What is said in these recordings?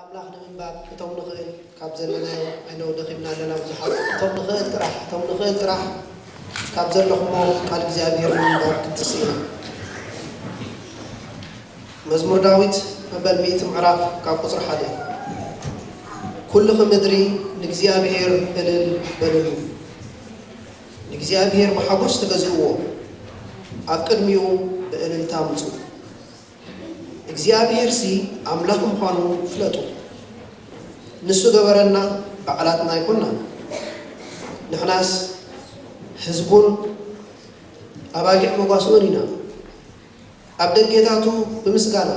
ኣምላኽ ንምንባብ እቶም ንኽእል ካብ ዘለናዮ፣ ኣይነው ደኺምና ኣለና ብዙሓት፣ እቶም ንኽእል ጥራሕ፣ እቶም ንኽእል ጥራሕ ካብ ዘለኹሞ ቃል እግዚኣብሔር ንምንባብ ክንትስእ ኢና። መዝሙር ዳዊት መበል ሚእቲ ምዕራፍ ካብ ቁጽሪ ሓደ። ኩልኺ ምድሪ ንእግዚኣብሔር እልል በልሉ፣ ንእግዚኣብሔር ብሓጎስ ተገዝእዎ፣ ኣብ ቅድሚኡ ብእልልታ ምጹ። እግዚኣብሔርሲ ኣምላኽ ምዃኑ ፍለጡ። ንሱ ገበረና፣ ባዕላትና ኣይኮናን። ንሕናስ ህዝቡን ኣባጊዕ መጓስኡን ኢና። ኣብ ደጌታቱ ብምስጋና፣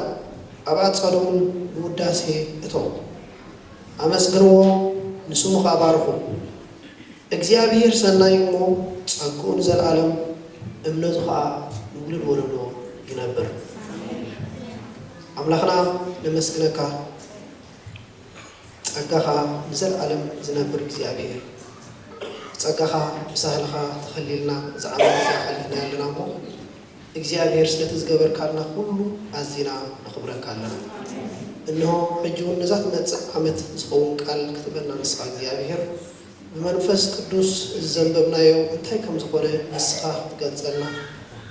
ኣብ ኣጸዶውን ብውዳሴ እተዉ። ኣመስግንዎ፣ ንስሙ ኸኣ ባርኹ። እግዚኣብሔር ሰናይ እሞ ጸግኡ ንዘለኣለም፣ እምነቱ ኸኣ ንውሉድ ወለዶ ይነብር። ኣምላኽና ነመስግነካ፣ ጸጋኻ ንዘለኣለም ዝነብር እግዚኣብሔር፣ ጸጋኻ ብሳህልኻ ተኸሊልና እዚ ዓመት እዚ ሓሊፍና ኣለና እሞ፣ እግዚኣብሔር ስለቲ ዝገበርካልና ኩሉ ኣዚና ነኽብረካ ኣለና። እንሆ ሕጂ እውን ነዛ ትመጽእ ዓመት ዝኸውን ቃል ክትበና ንስኻ እግዚኣብሔር ብመንፈስ ቅዱስ እዚ ዘንበብናዮ እንታይ ከም ዝኾነ ንስኻ ክትገልጸልና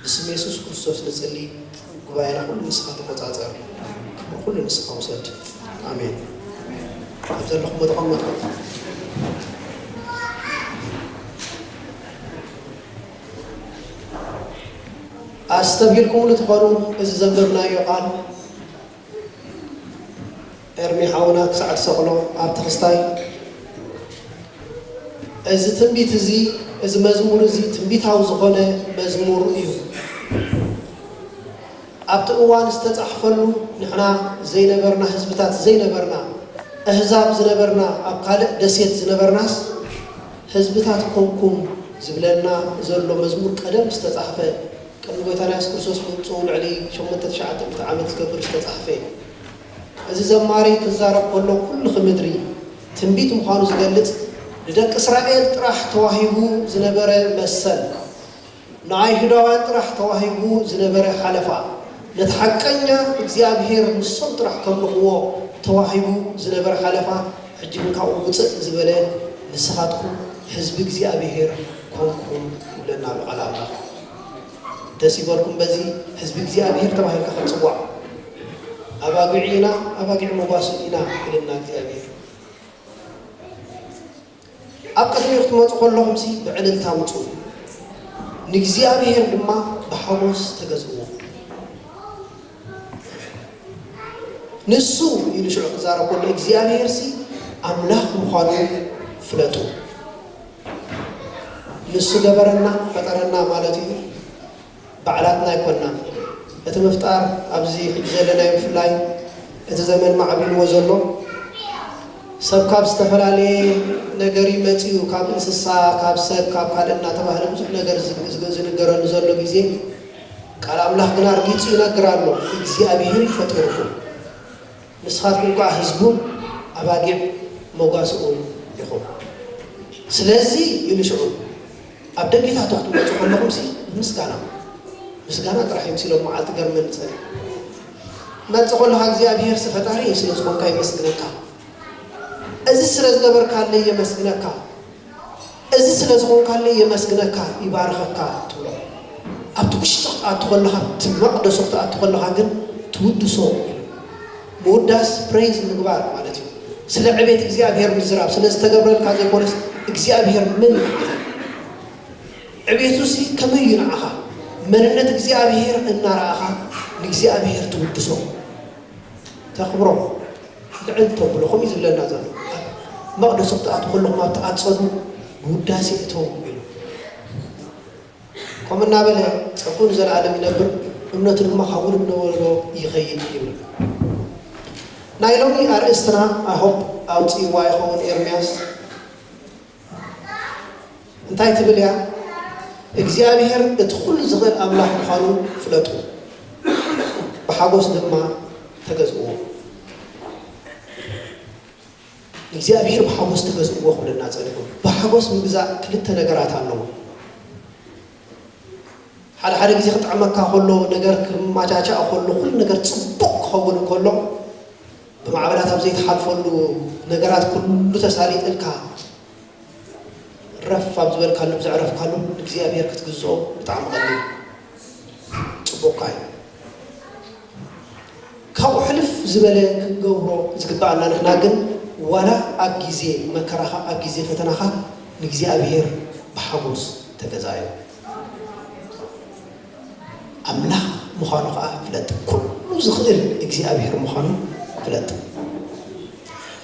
ብስም የሱስ ክርስቶስ ንጽሊ። ጉባኤና ኩሉ ንስኻ ተቆጻጸር፣ ክብሪ ኩሉ ንስኻ ውሰድ። ኣሜን። ኣብ ዘለኹም ተቐመጡ። ኣስተብሂልኩምሉ ትኾኑ እዚ ዘንበብናዮ ቃል ኤርሚ ሓውና ክሳዕ ትሰቕሎ ኣብቲ ክስታይ፣ እዚ ትንቢት እዚ፣ እዚ መዝሙር እዚ ትንቢታዊ ዝኾነ መዝሙር እዩ። ኣብቲ እዋን ዝተጻሕፈሉ ንሕና ዘይነበርና፣ ህዝብታት ዘይነበርና፣ ኣህዛብ ዝነበርና፣ ኣብ ካልእ ደሴት ዝነበርናስ ህዝብታት ኮንኩም ዝብለና ዘሎ መዝሙር ቀደም ዝተጻሕፈ ቅድሚ ጎይታና የሱስ ክርስቶስ ምምጽኡ ልዕሊ ሸሞንተ ትሽዓተ ሚእቲ ዓመት ዝገብር ዝተጻሕፈ እዩ። እዚ ዘማሪ ክዛረብ ከሎ ኩልኺ ምድሪ ትንቢት ምዃኑ ዝገልጽ ንደቂ እስራኤል ጥራሕ ተዋሂቡ ዝነበረ መሰል፣ ንኣይሁዳውያን ጥራሕ ተዋሂቡ ዝነበረ ሓለፋ፣ ነቲ ሓቀኛ እግዚኣብሔር ንሶም ጥራሕ ከምልኽዎ ተዋሂቡ ዝነበረ ሓለፋ፣ ሕጂ ግን ካብኡ ውጽእ ዝበለ ንስኻትኩም ህዝቢ እግዚኣብሔር ኮንኩም ይብለና ኣሎ ቃል ኣምላኽ። ደስ ይበልኩም። በዚ ህዝቢ እግዚኣብሔር ተባሂልካ ክትጽዋዕ፣ ኣባጊዑ ኢና፣ ኣባጊዕ መጓስኡ ኢና ኢልና እግዚኣብሔር። ኣብ ቅድሚኡ ክትመጹ ከለኹምሲ ብዕልልታ ምጹ፣ ንእግዚኣብሔር ድማ ብሓጎስ ተገዝእዎ። ንሱ ኢሉ ሽዑ ክዛረብ ከሎ እግዚኣብሔርሲ ኣምላኽ ምዃኑ ፍለጡ። ንሱ ገበረና፣ ፈጠረና ማለት እዩ። ባዕላትና ኣይኮናን። እቲ ምፍጣር ኣብዚ ሕጂ ዘለናዮ ብፍላይ እቲ ዘመን ማዕቢልዎ ዘሎ ሰብ ካብ ዝተፈላለየ ነገር እዩ መጺኡ፣ ካብ እንስሳ፣ ካብ ሰብ፣ ካብ ካልእ እናተባህለ ብዙሕ ነገር ዝግ-፣ ዝግ-፣ ዝንገረሉ ዘሎ ግዜ ቃል ኣምላኽ ግን ኣርጊጹ ይነግር ኣሎ። እግዚኣብሔር እዩ ፈጢርኩም። ንስኻትኩም ከኣ ህዝቡን ኣባጊዕ መጓስኡን ኢኹም። ስለዚ ኢሉ ሽዑ ኣብ ደጌታቱ ክትመጹ ከለኹምሲ ብምስጋና፣ ምስጋና ጥራሕ እዩ ምስሎም መዓልቲ ገርመኒ ጸኒሑ። መጽእ ከለኻ እግዚኣብሔር ፈጣሪ ስለ ዝኾንካ የመስግነካ። እዚ ስለ ዝገበርካለይ የመስግነካ። እዚ ስለ ዝኾንካለይ የመስግነካ፣ ይባርኸካ ትብሎ። ኣብቲ ውሽጢ ክትኣቱ ከለኻ፣ እቲ መቕደሱ ክትኣቱ ከለኻ ግን ትውድሶ ኢሉ። ምውዳስ ፕሬይዝ ምግባር ማለት እዩ። ስለ ዕቤት እግዚኣብሔር ምዝራብ፣ ስለ ዝተገብረልካ ዘይኮነስ እግዚኣብሔር መን እዩ ንዓኻ? ዕቤቱሲ ከመይ እዩ ንዓኻ? መንነት እግዚኣብሔር እናረኣኻ ንእግዚኣብሔር ትውድሶ፣ ተኽብሮ፣ ልዕል ተብሎ። ከምኡ እዩ ዝብለና ዘሎ። ኣብ መቕደሱ ክትኣትዉ ከለኹም ኣብቲ ኣጸዱ ብውዳሴ እተዉ ኢሉ። ከምኡ እናበለ ጸጉኡ ንዘለኣለም ይነብር፣ እምነቱ ድማ ካብ ውሉድ ንወለዶ ይኸይድ ይብል። ናይ ሎሚ ኣርእስትና፣ I hope፣ ኣውጺእዋ ይኸውን ኤርምያስ። እንታይ ትብል እያ? እግዚኣብሔር እቲ ኩሉ ዝኽእል ኣምላኽ ምዃኑ ፍለጡ፣ ብሓጎስ ድማ ተገዝእዎ። እግዚኣብሔር ብሓጎስ ተገዝእዎ ክብለና ጸኒሑ። ብሓጎስ ምግዛእ ክልተ ነገራት ኣለዎ። ሓደ ሓደ ግዜ ክጥዕመካ ከሎ፣ ነገር ክማቻቻእ ከሎ፣ ኩሉ ነገር ጽቡቕ ክኸውን ከሎ፣ ማዕበላት ኣብ ዘይትሓልፈሉ ነገራት ኩሉ ተሳሊጥልካ ረፍ ኣብ ዝበልካሉ፣ ኣብ ዘዕረፍካሉ ንእግዚኣብሔር ክትግዝኦ ብጣዕሚ ቀሊል፣ ጽቡቕካ እዩ። ካብኡ ሕልፍ ዝበለ ክንገብሮ ዝግብኣና ንሕና ግን ዋላ ኣብ ግዜ መከራኻ፣ ኣብ ግዜ ፈተናኻ ንእግዚኣብሔር ብሓጎስ ተገዛዮ። ኣምላኽ ምዃኑ ኸዓ ፍለጥ። ኩሉ ዝኽእል እግዚኣብሔር ምዃኑ ፍለጥ።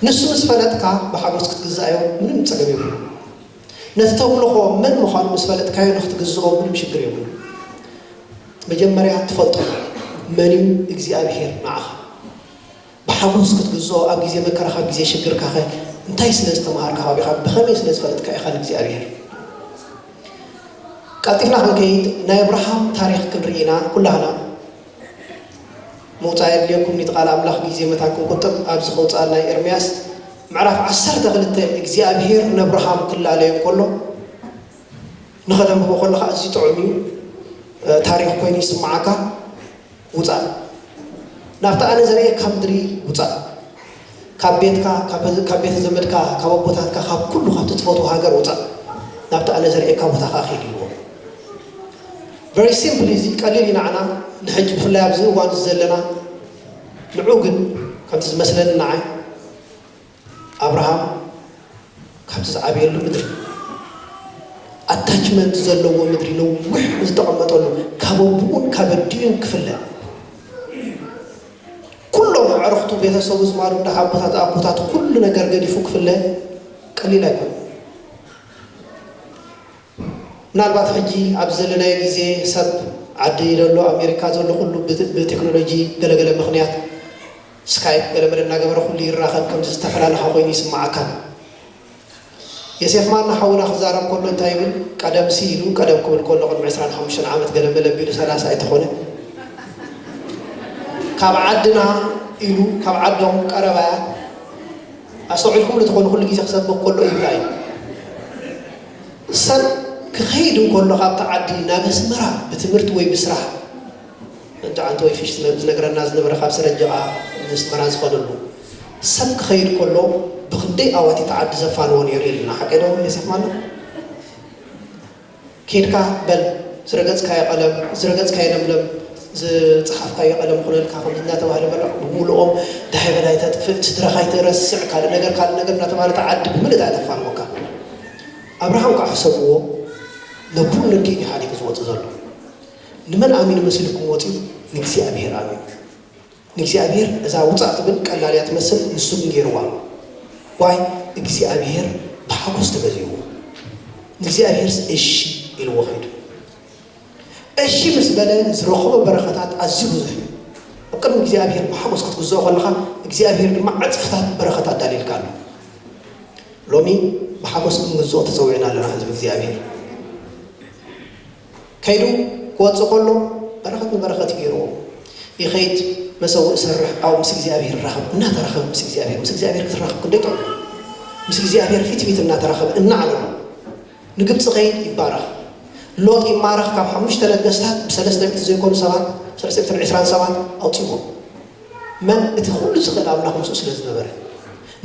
ንሱ ምስ ፈለጥካ ብሓጎስ ክትግዛእዮ ምንም ጸገም የብሉ። ነቲ ተምልኾ መን ምዃኑ ምስ ፈለጥካዮ ንኽትግዝኦ ምንም ሽግር የብሉ። መጀመርያ ትፈልጦ መን እዩ እግዚኣብሔር ንዓኻ። ብሓጎስ ክትግዝኦ ኣብ ግዜ መከራኻ፣ ኣብ ግዜ ሽግርካኸ እንታይ ስለ ዝተምሃርካ፣ ካባቢኻ ብኸመይ ስለ ዝፈለጥካ ኢኻ ንእግዚኣብሔር። ቀልጢፍና ክንከይድ ናይ ኣብርሃም ታሪኽ ክንርኢ ኢና። ኩላህና ምውጻእ የድልየኩም፣ ኒቲ ቃል ኣምላኽ ግዜ መታን ክንቁጥብ ኣብዚ ከውጽኣልና እዩ። ኤርምያስ ምዕራፍ ዓሰርተ ክልተ እግዚኣብሔር ነብርሃም ክላለዮ እንከሎ ንኸተንብቦ ከለኻ ኣዝዩ ጥዑም እዩ። እ፣ ታሪኽ ኮይኑ ይስምዓካ። ውጻእ። ናብቲ ኣነ ዘርእየካ ምድሪ ውጻእ። ካብ ቤትካ፣ ካብ፣ ካብ ቤተ ዘመድካ፣ ካብ ኣቦታትካ፣ ካብ ኩሉ ካብቲ ትፈትዎ ሃገር ውጻእ። ናብቲ ኣነ ዘርእየካ ቦታ ከኣ ኺድ ኢልዎ። Very simply፣ እዚ ቀሊል እዩ ንዓና፣ ንሕጂ ብፍላይ ኣብዚ እዋን እዚ ዘለና። ንዑ ግን ከምቲ ዝመስለኒ ንዓይ ኣብርሃም ካብቲ ዝዓበየሉ ምድሪ፣ ኣታችመንት ዘለዎ ምድሪ፣ ነዊሕ ዝተቐመጠሉ፣ ካብ ኣቦኡን ካብ ኣዲኡን ክፍለ፣ ኩሎም ኣዕርኽቱ፣ ቤተሰቡ፣ ዝማዱ፣ እንዳ ሓቦታት፣ ኣቦታት፣ ኩሉ ነገር ገዲፉ ክፍለ ቀሊል ኣይኮነን። ምናልባት ሕጂ ኣብ ዘለናዮ ግዜ ሰብ ዓዲ ዘሎ፣ ኣሜሪካ ዘሎ፣ ኩሉ ብ-፣ ብቴክኖሎጂ ገለገለ ምኽንያት ስካይፕ ገለመለ እናገበረ ኩሉ ይራኸብ፣ ከምዚ ዝተፈላለኻ ኮይኑ ይስምዓካ። የሴፍ ማና ሓውና ክዛረብ ከሎ እንታይ ይብል? ቀደም ሲ ኢሉ፣ ቀደም ክብል ከሎ ቅድሚ ዕስራን ሓሙሽተን ዓመት ገለመለ ቢሉ፣ ሰላሳ ኣይተኾነ። ካብ ዓድና ኢሉ፣ ካብ ዓዶም ቀረባ እያ። ኣስተውዒልኩም ትኾኑ፣ ኩሉ ግዜ ክሰብኽ ከሎ ይብላ እዩ። ሰብ ክኸይድ እንከሎ ካብቲ ዓዲ ናብ ኣስመራ ብትምህርቲ ወይ ብስራሕ፣ እንተ ዓንተ ወይ ፊሽ ዝነ-፣ ዝነግረና ዝነበረ ካብ ሰረጀቓ ንኣስመራ ዝኸደሉ ሰብ ክኸይድ ከሎ ብኽንደይ ኣዋቲ እቲ ዓዲ ዘፋንዎ ነይሩ ኢልና። ሓቂ ዶ የሴፍ ማና? ኬድካ በል፣ ዝረገጽካዮ ቀለም፣ ዝረገጽካዮ ለምለም፣ ዝጸሓፍካዮ ቀለም ይኹነልካ፣ ከምዚ እናተባህለ በል፣ ብምሉኦም ዳሃይ በላይ ተጥፍእ፣ ስድራኻ ኣይትረስዕ፣ ካልእ ነገር፣ ካልእ ነገር እናተባህለ እታ ዓዲ ብምልእታ እያ ተፋንወካ። ኣብርሃም ከዓ ሕሰብዎ፣ ነቡን ነዲኡን እዩ ሓሊፉ ዝወጽእ ዘሎ። ንመን ኣሚኑ መሲልኩም ወጺኡ? ንእግዚኣብሔር ኣሚኑ። ንእግዚኣብሔር እዛ ውጻእ ትብል ቀላል እያ ትመስል፣ ንሱ ግን ገይርዋ። ዋይ እግዚኣብሔር ብሓጎስ ተገዚእዎ። ንእግዚኣብሔርስ እሺ ኢልዎ ኸይዱ። እሺ ምስ በለ ዝረኸቦ በረኸታት ኣዝዩ ብዙሕ እዩ። ኣብ ቅድሚ እግዚኣብሔር ብሓጎስ ክትግዝኦ ከለኻ እግዚኣብሔር ድማ ዕጽፍታት በረኸት ኣዳልየልካ ኣሎ። ሎሚ ብሓጎስ ክንግዝኦ ተጸዊዕና ኣለና ህዝቢ እግዚኣብሔር። ከይዱ ክወጽእ ከሎ በረኸት ንበረኸት እዩ ገይርዎ። ይኸይድ መሰውእ ሰርሕ ኣብኡ ምስ እግዚኣብሔር ይራኸብ። እናተራኸበ ምስ እግዚኣብሔር፣ ምስ እግዚኣብሔር ክትራኸብ ክንደይ ጥዑም እዩ። ምስ እግዚኣብሔር ፊት ፊት እናተራኸበ እናዓለሎ ንግብፂ ኸይድ ይባረኽ። ሎጥ ይማረኽ። ካብ ሓሙሽተ ነገስታት ብሰለስተ ሚእቲ ዘይኮኑ ሰባት፣ ሰለስተ ሚእትን ዕስራን ሰባት ኣውፅዎ። መን? እቲ ኩሉ ዝኽእል ኣምላኽ ምስኡ ስለ ዝነበረ፣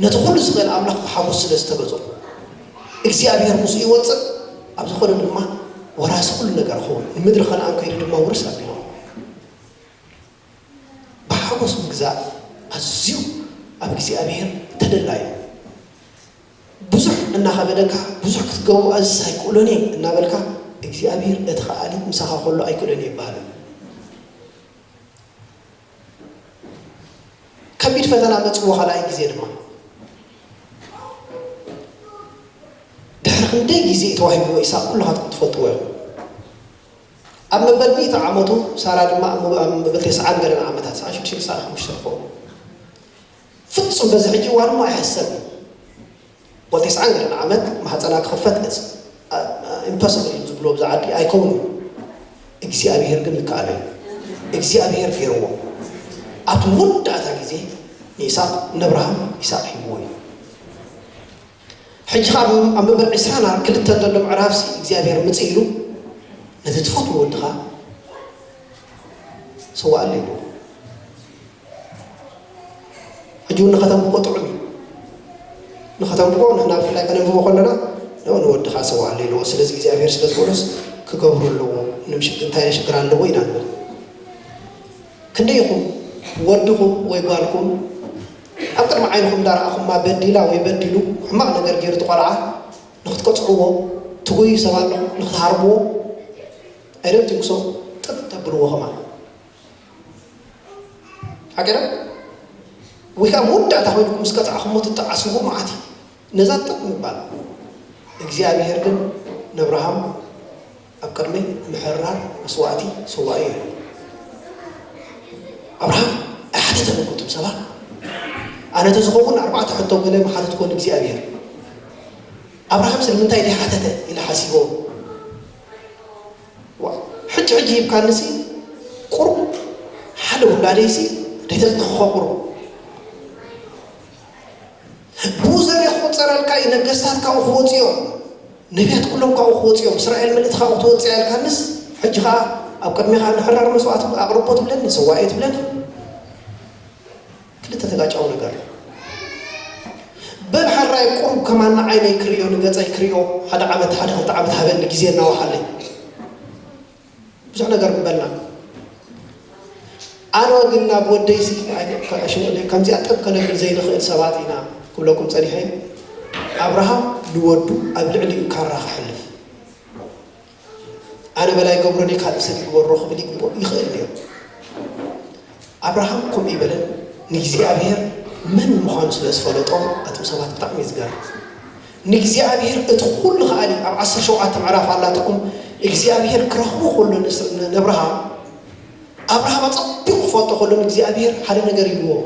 ነቲ ኩሉ ዝኽእል ኣምላኽ ብሓጎስ ስለ ዝተገዞ፣ እግዚኣብሔር ምስኡ ይወፅእ፣ ኣብ ዝኾነ ድማ ወራሲ ኩሉ ነገር ክኸውን፣ ንምድሪ ከነኣን ከይዱ ድማ ውርስ ኣቢሎም። ብሓጎስ ምግዛእ ኣዝዩ ኣብ እግዚኣብሔር ተደላዩ። ብዙሕ እናኸበደካ፣ ብዙሕ ክትገብሮ ኣዝስ ኣይክእሎን እየ እናበልካ፣ እግዚኣብሔር እቲ ከኣሊ ምሳኻ ከሎ ኣይክእሎን እየ ይበሃል። ከቢድ ፈተና መጽዎ ካልኣይ ግዜ ድማ። ድሕሪ ክንደይ ግዜ እዩ ተዋሂብዎ ይስሐቅ ኩልኻትኩም ትፈልጥዎ ኢኹም። ኣብ መበል ሚእቲ ዓመቱ፣ ሳራ ድማ ኣብ መበ-፣ ኣብ መበል ተስዓን ገለን ዓመታት፣ ተስዓን ሽዱሽተን፣ ተስዓን ሓሙሽተን ክኸውን። ፍጹም በዚ ሕጂ እዋን እሞ ኣይሕሰብን። ጓል ተስዓን ገለን ዓመት ማህጸና ክኽፈት፣ it's, uh, uh, impossible እዩ ዝብሎ ብዛ ዓዲ ኣይከውንን። እግዚኣብሔር ግን ይከኣሎ እዩ። እግዚኣብሔር ገይርዎ። ኣብቲ መወዳእታ ግዜ ንይስሐቅ፣ ንኣብርሃም ይስሐቅ ሂብዎ እዩ። ሕጂ ኸኣ ኣብ መበል ዕስራን ክልተን ዘሎ ምዕራፍሲ እግዚኣብሔር ምጽእ ኢሉ ነቲ ትፈትዎ ወድኻ ሰዋኣለይ ኢልዎ። ሕጂ እውን ንኸተንብቦ ጥዑም እዩ። ንኸተንብቦ ንሕና ብፍላይ ከነንብቦ ከለና፣ "ንወድኻ ሰውኣለይ" ኢልዎ። ስለዚ እግዚኣብሔር ስለ ዝበሎስ ክገብሩ ኣለዎ። ንምሽ-፣ እንታይ ሽግር ኣለዎ ኢና ንብል። ክንደይ ኢኹም ወድኹም ወይ ጓልኩም ኣብ ቅድሚ ዓይንኹም እንዳረኣኹማ በዲላ ወይ በዲሉ ሕማቕ ነገር ገይሩ እቲ ቆልዓ ንኽትቀጽዕዎ ትጉይ ሰብ ኣለኹም፣ ንኽትሃርምዎ ኣይደል ትንክሶ ጥጥ ተብልዎ ኸማ ሓቂ ዶ? ወይ ከዓ መወዳእታ ኮይንኩም ምስ ቀጻዕኹሞ ትጠዓስዎ መዓት እዩ። ነዛ ጥቕ ምባል እግዚኣብሔር ግን ነብርሃም ኣብ ቅድመይ ምሕራር መስዋእቲ ሰዋእዮ እዩ። ኣብርሃም ኣይሓተተን እኮ እቶም ሰባት። ኣነ ተዝኸውን ኣርባዕተ ሕቶ ገለ ምሓተትኮ ንእግዚኣብሔር። ኣብርሃም ስለምንታይ ደይሓተተ ኢለ ሓሲቦ። ዋ፣ ሕጂ ሕጂ ሂብካንሲ ቁሩብ ሓደ ውላደይሲ ደይተጽንሕኾ ቁሩብ ብኡ ዘርእ ክቑጸረልካ እዩ። ነገስታት ካብኡ ክወጽኡ እዮም። ነቢያት ኩሎም ካብኡ ክወጽኡ እዮም። እስራኤል ምልእቲ ካብኡ ክትወጽእ እያ ኢልካንስ፣ ሕጂ ኸኣ ኣብ ቅድሜኻ ንሕራር መስዋእቲ ኣቕርቦ ትብለኒ፣ ሰዋእዮ ትብለኒ። ክልተ ተጋጫዊ ነገር። በል ሓራይ ቁሩብ ከማን ንዓይነይ ክርእዮ፣ ንገጸይ ክርእዮ፣ ሓደ ዓመት፣ ሓደ ክልተ ዓመት ሃበኒ ግዜ እናወሓለይ። ብዙሕ ነገር ምበልና። ኣነ ግን ናብ ወደይሲ ኣይ-፣ ከ-፣ ሽ-፣ ከምዚኣ ጠብ ከነብል ዘይንኽእል ሰባት ኢና ክብለኩም ጸኒሐ። ኣብርሃም ንወዱ ኣብ ልዕሊኡ ካራ ክሕልፍ፣ ኣነ በላይ ገብሮ ነይ ካልእ ሰብ ይግበሮ ክብል ይግብኦ ይኽእል ነይሩ። ኣብርሃም ከምኡ ይበለን ንእግዚኣብሔር መን ምዃኑ ስለ ዝፈለጦ፣ ኣቱም ሰባት ብጣዕሚ እዩ ዝገርም። ንእግዚኣብሔር እቲ ኩሉ ከኣሊ ኣብ ዓሰርተ ሸውዓተ ምዕራፍ ኣላትኩም፣ እግዚኣብሔር ክረኽቦ ከሎ ንስ-፣ ን-፣ ነብርሃም፣ ኣብርሃም ኣጸቢቑ ክፈልጦ ከሎ ንእግዚኣብሔር ሓደ ነገር ይብልዎ።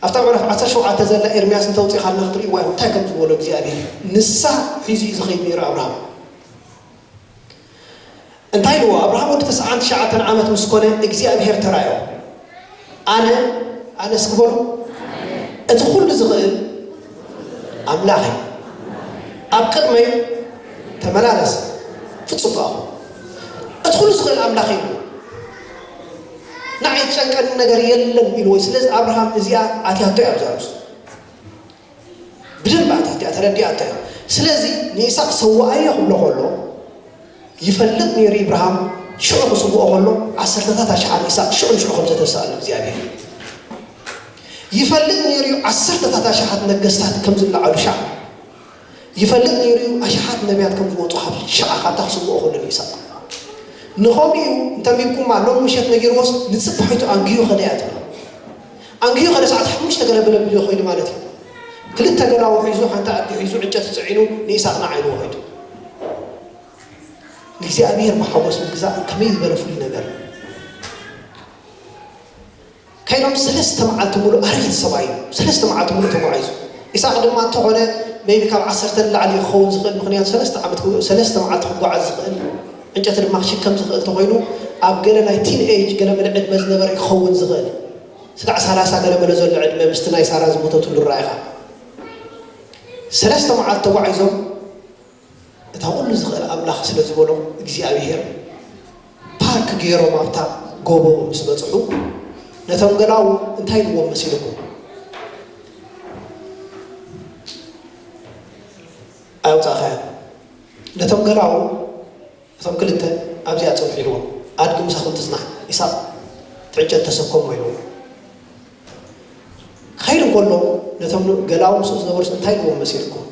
ኣብታ ምዕራፍ ዓሰርተ ሸውዓተ ዘላ ኤርምያስ እንተውጺኻልና ክትርእይዋ እዮም እንታይ ከም ዝበሎ እግዚኣብሔር። ንሳ ሒዙ እዩ ዝኸይድ ነይሩ ኣብርሃም። እንታይ ኢልዎ? ኣብርሃም ወዲ ተስዓን ትሽዓተን ዓመት ምስ ኮነ እግዚኣብሔር ተራእዮ። ኣነ፣ ኣነ እስኪ በሉ፣ እቲ ኩሉ ዝኽእል ኣምላኽ እዩ። ኣብ ቅድመይ ተመላለስ፣ ፍጹም ከኣ ኩን። እቲ ኩሉ ዝኽእል ኣምላኽ እዩ። ንዓይ ዝጨንቀኒ ነገር የለን ኢልዎ። ስለዚ ኣብርሃም እዚኣ ኣትያቶ እያ ኣብዛ ርእሱ። ብደንቢ ኣታትያ ተረዲኣቶ እያ። ስለዚ ንይስሐቅ ሰውኣዮ ክብሎ ከሎ ይፈልጥ ነይሩ። ኢብርሃም ሽዑ ክስውኦ ከሎ ዓሰርተታት ኣሽሓት ይስሐቅ ሽዑ ንሽዑ ከም ዘተስኣሉ እግዚኣብሔር ይፈልጥ ነይሩ እዩ። ዓሰርተታት ኣሽሓት ነገስታት ከም ዝለዓሉ ሻዕ ይፈልጥ ነይሩ እዩ። ኣሽሓት ነቢያት ከም ዝወፁ ካብ ሻዕ ካታ ክስውኦ ከሎ ንይስሐቅ ንኸምኡ እዩ። እንተንቢብኩማ ሎም ምሸት ነጊርዎስ ንፅባሒቱ ኣንግዩ ኸደ እያ ትብሎ። ኣንግዩ ኸደ ሰዓት ሓሙሽተ ገለ ብለብል እዩ ኸይዱ ማለት እዩ። ክልተ ገላው ሒዙ፣ ሓንቲ ኣዲ ሒዙ፣ ዕንጨቲ ጽዒኑ ንይስሐቅ ንዓይኑ ወሒዱ። ንእግዚኣብሔር ብሓጎስ ምግዛእ ከመይ ዝበለ ፍሉይ ነገር። ከይዶም ሰለስተ መዓልቲ ሙሉእ ኣረጊት ሰብኣይ እዩ። ሰለስተ መዓልቲ ሙሉእ ተጓዒዙ። ይስሐቅ ድማ እንተኾነ maybe ካብ ዓሰርተ ንላዕሊ ክኸውን ዝኽእል፣ ምኽንያቱ ሰለስተ ዓመት ክው-፣ ሰለስተ መዓልቲ ክጓዓዝ ዝኽእል፣ ዕንጨቲ ድማ ክሽከም ዝኽእል ተኾይኑ ኣብ ገለ ናይ ቲን ኤጅ ገለ መለ ዕድመ ዝነበረ ክኸውን ዝኽእል። ስጋዕ ሰላሳ ገለ መለ ዘሎ ዕድመ ምስቲ ናይ ሳራ ዝሞተትሉ ራኢኻ። ሰለስተ መዓልቲ ተጓዒዞም እታ ኩሉ ዝኽእል ኣምላኽ ስለ ዝበሎ እግዚኣብሔር ፓርክ ገይሮም ኣብታ ጎቦ ምስ በጽሑ ነቶም ገላዉ እንታይ ኢልዎም መሲልኩም? ኣውጻእኻያ። ነቶም ገላዉ እቶም ክልተ ኣብዚኣ ጽንሑ ኢልዎም። ኣድጊ ምሳኹም ትጽናሕ፣ ኢሳቕ ትዕንጨት ተሰከሞ ኢልዎም። ክኸይድ እንከሎ ነቶም ገላዉ ምስኡ ዝነበሩስ እንታይ ኢልዎም መሲልኩም?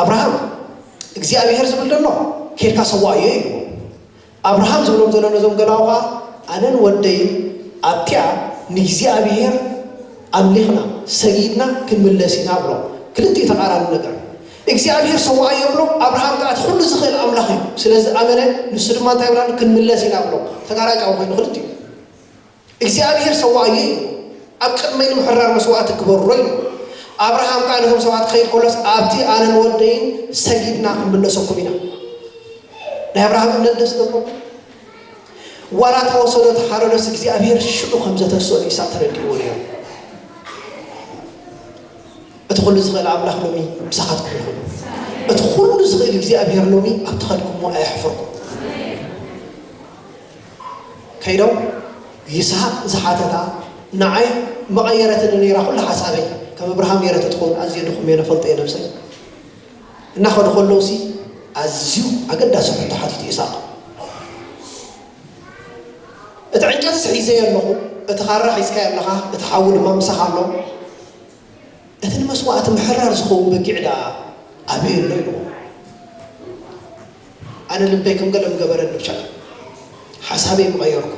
ኣብርሃም እግዚኣብሔር ዝብል ዘሎ ኬድካ ሰዋእዮ ኢልዎም። ኣብርሃም ዝብሎም ዘሎ ነዞም ገላዉ ኸዓ ኣነን ወደይን ኣብቲኣ ንእግዚኣብሔር ኣምሊኽና ሰጊድና ክንምለስ ኢና ብሎም። ክልቲኡ ተቓራኒ ነገር። እግዚኣብሔር ሰዋእዮ ብሎም፣ ኣብርሃም ከኣ እቲ ኩሉ ዝኽእል ኣምላኽ እዩ ስለ ዝኣመነ ንሱ ድማ እንታይ ብላሉ? ክንምለስ ኢና ብሎም። ተጋራጫዊ ኮይኑ ክልቲኡ። እግዚኣብሔር ሰዋእዮ እዩ። ኣብ ቅድመይ ንምሕራር መስዋእቲ ግበሮ ኢሉ። ኣብርሃም ከኣ ነቶም ሰባት ክኸይድ ከሎስ ኣብቲ ኣነን ወደይን ሰጊድና ክንምለሰኩም ኢና። ናይ ኣብርሃም እምነት ደስ ደሞ ዋላ ተወሰዶ ተሓረዶስ እግዚኣብሔር ሽዑ ከም ዘተስኦ ንይስሐቅ ተረዲእዎ ነይሩ። እቲ ኩሉ ዝኽእል ኣምላኽ ሎሚ ምሳኻትኩም ይኹን። እቲ ኩሉ ዝኽእል እግዚኣብሔር ሎሚ ኣብ ተኸድኩሞ ኣየሕፍርኩም። ከይዶም ይስሐቅ ዝሓተታ ንዓይ መቐየረትኒ ነይራ ኩሉ ሓሳበይ። ከም ኣብርሃም ነይረ ተትኸውን ኣዝየ ድኹም እየ፣ ነፈልጦ እየ ነብሰይ። እናኸዱ ከለውሲ ኣዝዩ ኣገዳሲ ሕቶ ሓቲቱ ኢሳቕ። "እቲ ዕንጨትስ ሒዘዮ ኣለኹ፣ እቲ ኻራ ሒዝካዮ ኣለኻ፣ እቲ ሓዊ ድማ ምሳኻ ኣሎ። እቲ ንመስዋእቲ ምሕራር ዝኸውን በጊዕ ደኣ ኣበይ ኣሎ?" ኢልዎ። ኣነ ልበይ ከም ገለ ምገበረኒ፣ ብቻ ሓሳበይ ምቐየርኩ።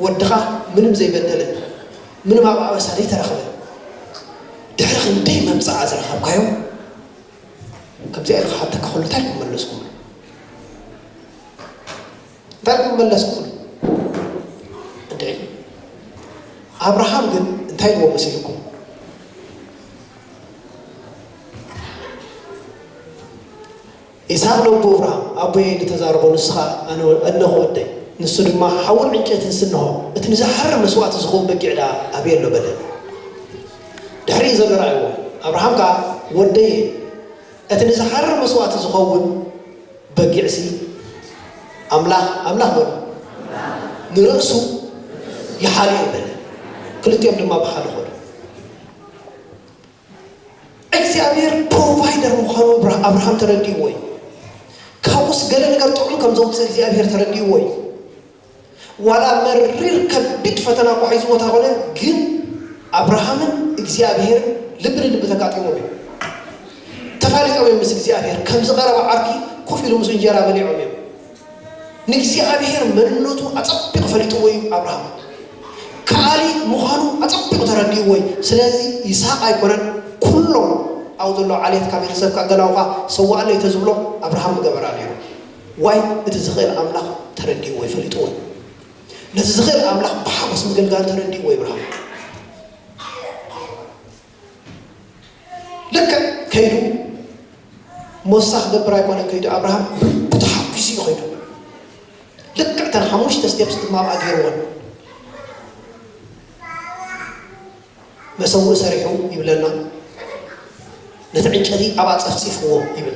ወድኻ ምንም ዘይበደለ፣ ምንም ኣብ ኣበሳ ዘይተረኸበ፣ ድሕሪ ክንደይ መምጽዓ ዝረኸብካዮ፣ ከምዚኣ ኢሉ ክሓተካ ከሎ እንታይ ኢልኩም መለስኩምሉ? እንታይ ኢልኩም መለስኩምሉ? እንድዒ፣ ኣብርሃም ግን እንታይ ኢልዎ መሲልኩም? ኢሳቅ ነቦ ኣብርሃም፣ "ኣቦየ" ኢሉ ተዛረቦ፣ ንሱ ኸኣ፣ "ኣነ፣ እነሆ ወደይ፣ ንሱ ድማ ሓውን ዕንጨይትን ስንሆ፣ እቲ ንዝሓርር መስዋእቲ ዝኸውን በጊዕ ደኣ ኣበይ ኣሎ?" በለ። ድሕሪኡ ዘሎ ረኣይዎ። ኣብርሃም ከኣ፣ "ወደየ፣ እቲ ንዝሓርር መስዋእቲ ዝኸውን በጊዕሲ ኣምላኽ፣ ኣምላኽ በሉ፣ ንርእሱ ይሓልዮ" በለ። ክልቲኦም ድማ ብሓደ ኸዱ። እግዚኣብሔር ፕሮቫይደር ምዃኑ ኣብርሃ-፣ ኣብርሃም ተረዲእዎ እዩ። ካብኡስ ገለ ነገር ጥዑም ከም ዘውፅእ እግዚኣብሔር ተረዲእዎ እዩ። ዋላ መሪር ከቢድ ፈተና እኳ ሒዝዎ እንተኾነ፣ ግን ኣብርሃምን እግዚኣብሔርን ልቢ ንልቢ ተጋጢሞም እዮም። ተፋሊጦም እዮም ምስ እግዚኣብሔር። ከም ዝቐረበ ዓርኪ ኮፍ ኢሉ ምስ እንጀራ በሊዖም እዮም። ንእግዚኣብሔር መንነቱ ኣጸቢቑ ፈሊጥዎ እዩ ኣብርሃም። ከኣሊ ምዃኑ ኣጸቢቑ ተረዲእዎ እዩ። ስለዚ ይስሐቅ ኣይኮነን፣ ኩሎም ኣብኡ ዘለዉ ዓሌትካ፣ ቤተሰብካ፣ ገላውኻ ሰዋእለይ ተዝብሎ ኣብርሃም ምገበራ ነይሩ። ዋይ፣ እቲ ዝኽእል ኣምላኽ ተረዲእዎ እዩ፣ ፈሊጥዎ እዩ። ነቲ ዝኽእል ኣምላኽ ብሓጎስ ምግልጋል ተረዲእዎ እዩ ኣብርሃም። ልክዕ ከይዱ ሞሳ ክገብር ኣይኮነን ከይዱ ኣብርሃም፣ ብተሓጒሱ እዩ ከይዱ። ልክዕ እተን ሓሙሽተ ስቴፕስ ድማ ኣብኣ ገይርወን። መሰውእ ሰሪሑ ይብለና፣ ነቲ ዕንጨቲ ኣብኣ ጸፍጺፍዎ ይብል።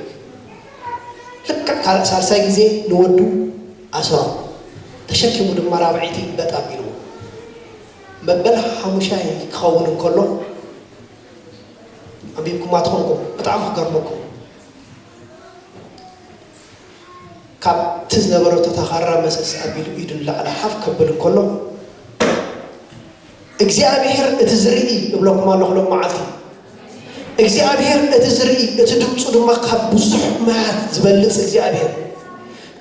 ልክዕ ካልእ ሳልሳይ ግዜ ንወዱ ኣሰሮ፣ ተሸኪሙ ድማ ራብዐይቲ በጥ ኣቢልዎ። መበል ሓሙሻይ ክኸውን እንከሎ፣ ኣንቢብኩማ ትኾንኩም፣ ብጣዕሚ ክገርመኩም። ካብቲ ዝነበሮ ተታኻራ መሰስ ኣቢሉ ኢዱ ንላዕሊ ሓፍ ከብል እንከሎ፣ እግዚኣብሔር እቲ ዝርኢ እብለኩም ኣለኹ ሎም መዓልቲ። እግዚኣብሔር እቲ ዝርኢ፣ እቲ ድምፁ ድማ ካብ ብዙሕ ማያት ዝበልፅ እግዚኣብሔር።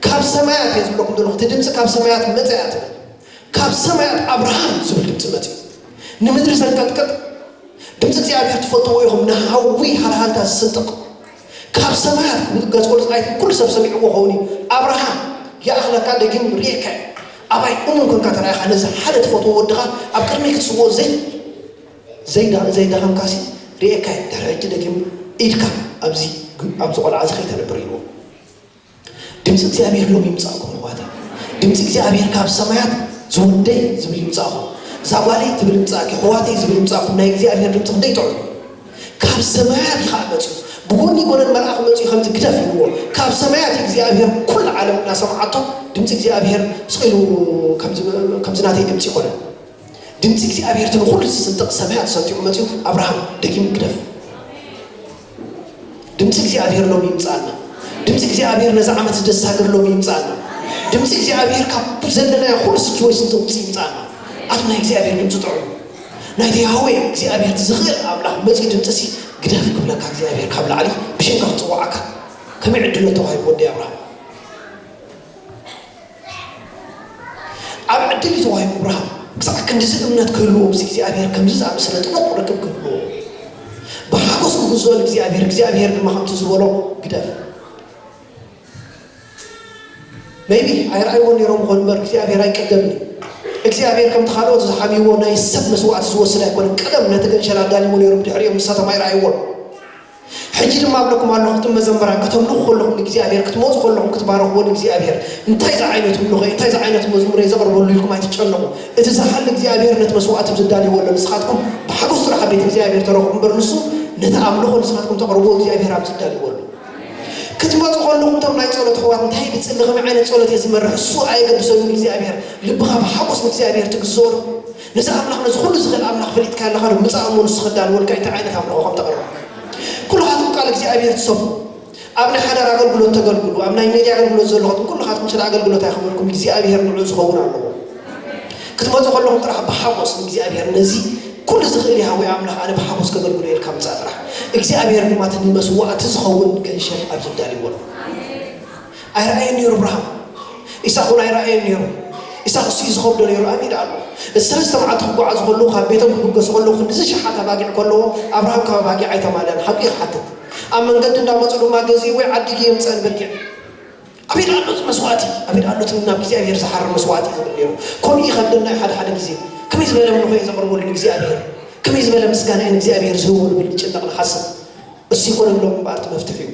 ካብ ሰማያት እየ ዝብለኩም ዘለኹ፣ እቲ ድምፂ ካብ ሰማያት መፀ እያ ትብል። ካብ ሰማያት ኣብርሃም ዝብል ድምፂ መፅዩ። ንምድሪ ዘንቀጥቅጥ ድምፂ እግዚኣብሔር ትፈልጥዎ ኢኹም፣ ንሃዊ ሃልሃልታ ዝስንጥቕ። ካብ ሰማያት ክብገጽ ወልድ ኣይትን ኩሉ ሰብ ሰሚዕዎ ኸውን እዩ። ኣብርሃም፣ ይኣኽለካ፣ ደጊም ርእየካ እየ። ኣባይ እሙን ኮንካ ተራእኻ፣ ነዚ ሓደ ትፈትዎ ወድኻ ኣብ ቅድመይ ክትስውኦ ዘይ-፣ ዘይዳ-፣ ዘይደኸምካሲ ርእየካ እየ። ድሕሪ ሕጂ ደጊም ኢድካ ኣብዚ፣ ኣብዚ ቆልዓ እዚ ከይተንብር ኢልዎ። ድምፂ እግዚኣብሔር ሎም ይምፃእኩም ኣሕዋተይ። ድምፂ እግዚኣብሔር ካብ ሰማያት ዝወደይ ዝብል ይምፃእኹም። እዛ ጓለይ ትብል ይምፃእኪ፣ ኣሕዋተይ ዝብል ይምፃእኩም። ናይ እግዚኣብሔር ድምፂ ክንደይ ጥዑም እዩ። ካብ ሰማያት እዩ ከዓ መፅዩ። ብጎኒ ጎነን መልኣኽ መፅዩ ከምዚ ግደፍ ኢልዎ። ካብ ሰማያት እዩ እግዚኣብሔር ኩሉ ዓለም እናሰምዓቶ ድምፂ እግዚኣብሔር ስቕ ኢሉ ከምዚ፣ ከምዚ ናተይ ድምፂ ይኮነ። ድምፂ እግዚኣብሔር እቲ ንኹሉ ዝስንጥቕ ሰማያት ሰንጢቑ መፂኡ፣ ኣብርሃም ደጊም ግደፍ። ድምፂ እግዚኣብሔር ሎም ይምፃና። ድምፂ እግዚኣብሔር ነዚ ዓመት ዘሳግር ሎም ይምፃና። ድምፂ እግዚኣብሔር ካብ ዘለናዮ ኩሉ ሲቹዌሽን ዘውፅእ ይምፃና። ኣቱ ናይ እግዚኣብሔር ድምፂ ጥዑም። ናይቲ ያህዌ እግዚኣብሔር እቲ ዝኽእል ኣምላኽ መፂኡ ድምፂ ሲ ግደፍ ክብለካ እግዚኣብሔር ካብ ላዕሊ ብሽምካ ክፅዋዓካ ከመይ ዕድል ተዋሂቡ ወዲ ኣብርሃም። ኣብ ዕድል እዩ ተዋሂቡ ኣብርሃም። ክሳዕ ክንድዚ እምነት ክህልዎ ምስ እግዚኣብሔር ከምዚ ዝኣመሰለ ጥቡቕ ርክብ ክህልዎ። ብሓጎስ ክግዝኦ ንእግዚኣብሔር፣ እግዚኣብሔር ድማ ከምቲ ዝበሎ ግደፍ። ሜይቢ ኣይረኣይዎ ነይሮም ይኾኑ እምበር እግዚኣብሔር ኣይቅደምን እዩ። እግዚኣብሔር ከምቲ ካልኦት ዝሓምይዎ ናይ ሰብ መስዋእቲ ዝወስድ ኣይኮነን። ቀደም ነቲ ገንሸል ኣዳልይዎ ነይሩ፣ ብድሕሪኦም ንሳቶም ኣይረኣይዎን። ሕጂ ድማ እብለኩም ኣለኹ፣ እቶም መዘምራን ከተምልኹ ከለኹም ንእግዚኣብሔር፣ ክትመፁ ከለኹም ክትባረኽዎ ንእግዚኣብሔር፣ እንታይ ዝዓይነቱ ምልኾ፣ እንታይ ዝዓይነቱ መዝሙር እየ ዘቕርበሉ ኢልኩም ኣይትጨነቑ። እቲ ዝሓሊ እግዚኣብሔር ነቲ መስዋእቲ ዝዳልይዎ ኣሎ። ንስኻትኩም ብሓጎስ ጥራሕ ኣብ ቤት እግዚኣብሔር ተረኽቡ እምበር፣ ንሱ ነቲ ኣምልኾ ንስኻትኩም ተቕርብዎ እግዚኣብሔር ኣብ ዝዳልይዎ ኣሎ። ክትመፁ ከለኹም እቶም ናይ ጸሎት ኣሕዋት እንታይ ድጽሊ፣ ከመይ ዓይነት ጸሎት እየ ዝመርሕ፣ እሱ ኣየገድሰሉን እግዚኣብሔር። ልብኻ ብሓጎስ ንእግዚኣብሔር ትግዝኦ ዶ? ነዚ ኣምላኽ፣ ነዚ ኩሉ ዝኽእል ኣምላኽ ፈሊጥካ ኣለኻ ዶ? ምጻእ እሞ ንሱ ከዳልወልካ እንታይ ዓይነት ኣምልኾ ከም ተቕርብ። ኩልኻትኩም ቃል እግዚኣብሔር ትሰብኩ፣ ኣብ ናይ ሓዳር ኣገልግሎት ተገልግሉ፣ ኣብ ናይ ሜድያ ኣገልግሎት ዘለኹም ኩልኻትኩም ስለ ኣገልግሎት ኣይኸበልኩም፣ እግዚኣብሔር ንዑ ዝኸውን ኣለዎ። ክትመፁ ከለኹም ጥራሕ ብሓጎስ ንእግዚኣብሔር፣ ነዚ ኩሉ ዝኽእል ይሃዊ ኣምላኽ ኣነ ብሓጎስ ከገልግሎ ኢልካ ምፃእ ጥራሕ። እግዚኣብሔር ድማ እቲ ንመስዋእቲ ዝኸውን ገንሸል ኣብዚ ዳልዎ ኣሎ። ኣይረኣየን ነይሩ እብርሃም። ኢሳቅ እውን ኣይረኣየን ነይሩ። ኢሳቅ እሱ እዩ ዝኸብዶ ነይሩ፣ ኣሜዳ ኣሎ። እዚ ሰለስተ መዓልቲ ክጓዓዙ ከለዉ፣ ካብ ቤቶም ክብገሱ ከለዉ፣ ክንድዚ ሸሓት ኣባጊዕ ከለዎም፣ ኣብርሃም ካብ ኣባጊዕ ኣይተማልኣን። ሓቂ ክሓትት። ኣብ መንገዲ እንዳመፁ ድማ፣ ገዚኡ ወይ ዓዲጉ የምፀአን በጊዕ። ኣቤት ኣሎ እዚ መስዋእቲ፣ ኣቤት ኣሎ እቲ ናብ እግዚኣብሔር ዝሓርር መስዋእቲ ዝብል ነይሩ። ከምኡ ይኸብደና እዩ ሓደ ሓደ ግዜ። ከመይ ዝበለ ምንኾ እየ ዘቕርበሉ ንእግዚኣብሔር? ከመይ ዝበለ ምስጋና እየ ንእግዚኣብሔር ዝህቦ ንብል ንጭነቕ ንሓስብ። እሱ ይኮነሎም እምበኣር እቲ መፍትሒ እዩ።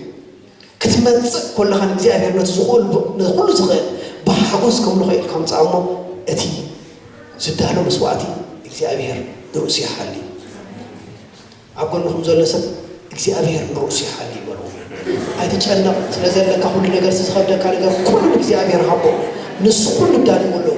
ክትመጽእ ከለኻ ንእግዚኣብሔር ነቲ ዝኽእል፣ ነቲ ኩሉ ዝኽእል ብሓጎስ ከምልኾ ኢልካ ምጻእ እሞ እቲ ዝዳሎ መስዋእቲ እግዚኣብሔር ንርእሱ ይሓሊ። ኣብ ጎንኹም ዘሎ ሰብ እግዚኣብሔር ንርእሱ ይሓሊ ይበልዎ። ኣይትጨነቕ፣ ስለ ዘለካ ኩሉ ነገር፣ ዝኸብደካ ነገር ኩሉ ንእግዚኣብሔር ሃቦ፣ ንሱ ኩሉ ዳልዎ ኣለዎ።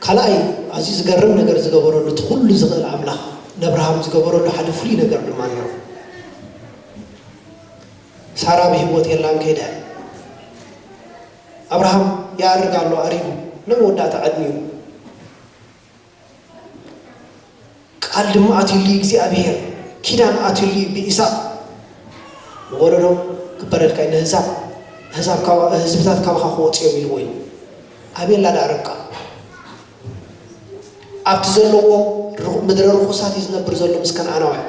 ካልኣይ ኣዝዩ ዝገርም ነገር ዝገበረሉ፣ እቲ ኩሉ ዝኽእል ኣምላኽ ንኣብርሃም ዝገበረሉ ሓደ ፍሉይ ነገር ድማ ነይሩ። ሳራ ብህይወት የላን፣ ከይዳ እያ። ኣብርሃም ይኣርግ ኣሎ፣ ኣሪጉ፣ ንመወዳእታ ዕድሚኡ። ቃል ድማ ኣትዩሉ እግዚኣብሔር፣ ኪዳን ኣትዩሉ ብኢሳቅ። ንወለዶ ክበረልካ እዩ፣ ንህዛብ፣ ህዛብ ካባ-፣ ህዝብታት ካባኻ ክወፁ እዮም ኢልዎ እዩ። ኣበይ ኣላ ደኣ ርብቃ? ኣብቲ ዘለዎ ርኹ-፣ ምድረ ርኹሳት እዩ ዝነብር ዘሎ ምስ ከነኣናውያን።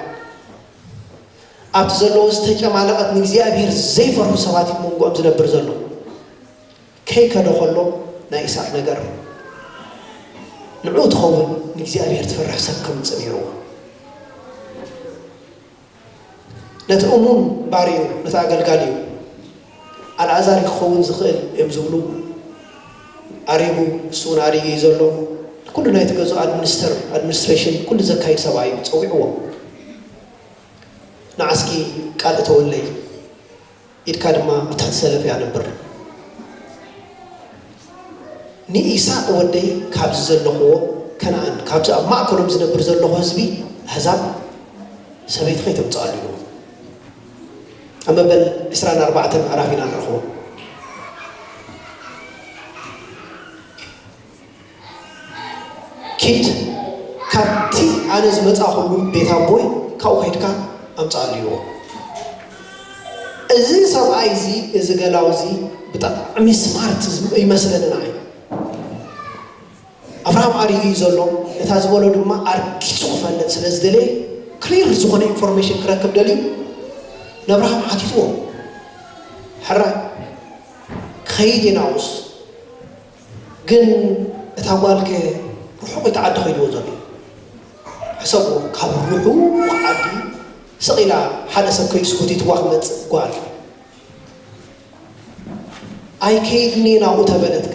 ኣብቲ ዘለዎ ዝተጨማለቐት ንእግዚኣብሔር ዘይፈርሁ ሰባት እዩ መንጎኦም ዝነብር ዘሎ። ከይከደ ከሎ ናይ ኢሳቅ ነገር ንዕኡ ትኸውን ንእግዚኣብሔር ትፈርሕ ሰብ ከምጽእ ነይርዎ። ነቲ እሙን ባርዩ፣ ነቲ ኣገልጋሊኡ፣ ኣልኣዛር እዩ ክኸውን ዝኽእል እዮም ዝብሉ፣ ኣሪጉ፣ ንሱ እውን ኣሪጉ እዩ ዘሎ። ኩሉ ናይቲ ገዝኡ ኣድሚኒስተር፣ ኣድሚኒስትሬሽን ኩሉ ዘካይድ ሰብኣይ እዩ ጸዊዕዎ። ንዓስኪ ቃል እተወለይ፣ ኢድካ ድማ ብታሕቲ ሰለፍ እያ ነብር። ንኢሳቅ ወደይ ካብዚ ዘለኽዎ ከነኣን፣ ካብዚ ኣብ ማእከሎም ዝነብር ዘለኹ ህዝቢ ኣህዛብ ሰበይቲ ከይተምጽኣሉ ኢሉ። ኣብ መበል ዕስራን ኣርባዕተን ምዕራፍ ኢና ንረኽቦ። ኪድ ካብቲ ኣነ ዝመጻእኩሉ ቤት ኣቦይ ካብኡ ከይድካ ኣምጽኣሉ ኢልዎ። እዚ ሰብኣይ እዚ፣ እዚ ገላው እዚ ብጣዕሚ ስማርት ይመስለኒ ንዓይ። ኣብርሃም ኣሪጉ እዩ ዘሎ። እታ ዝበሎ ድማ ኣርጊጹ ክፈልጥ ስለ ዝደለየ ክሊር ዝኾነ ኢንፎርሜሽን ክረክብ ደልዩ ንኣብርሃም ሓቲትዎ። ሕራይ ክኸይድ እየ ናብኡስ ግን እታ ጓልከ ርሑቕ እቲ ዓዲ ከይድዎ ዘሎ። ሕሰብዎ፣ ካብ ርሑቕ ዓዲ ስቕ ኢላ ሓደ ሰብ ከይዱ ስጉቲትዋ ክመጽእ ጓል። ኣይከይድን እየ ናብኡ ተበለትከ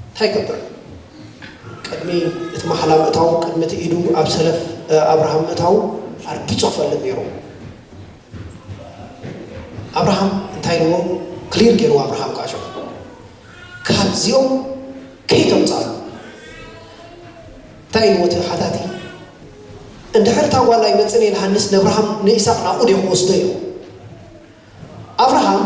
እንታይ ይገብር? ቅድሚ እቲ ማሕላ ምእታው፣ ቅድሚ እቲ ኢዱ ኣብ ሰለፍ ኣብርሃም ምእታው ኣርጊጹ ክፈልጥ ነይሩ። ኣብርሃም እንታይ ኢልዎ? ክሊር ገይርዎ ኣብርሃም ከዓ ሽዑ። ካብዚኦም ከይተምፅኣሉ። እንታይ ኢልዎ እቲ ሓታቲ? እንድሕር እታ ጓል ኣይመፅን እየ ንሃንስ ንኣብርሃም ንኢሳቅ ናብኡ ድየ ክወስዶ ኢልዎ። ኣብርሃም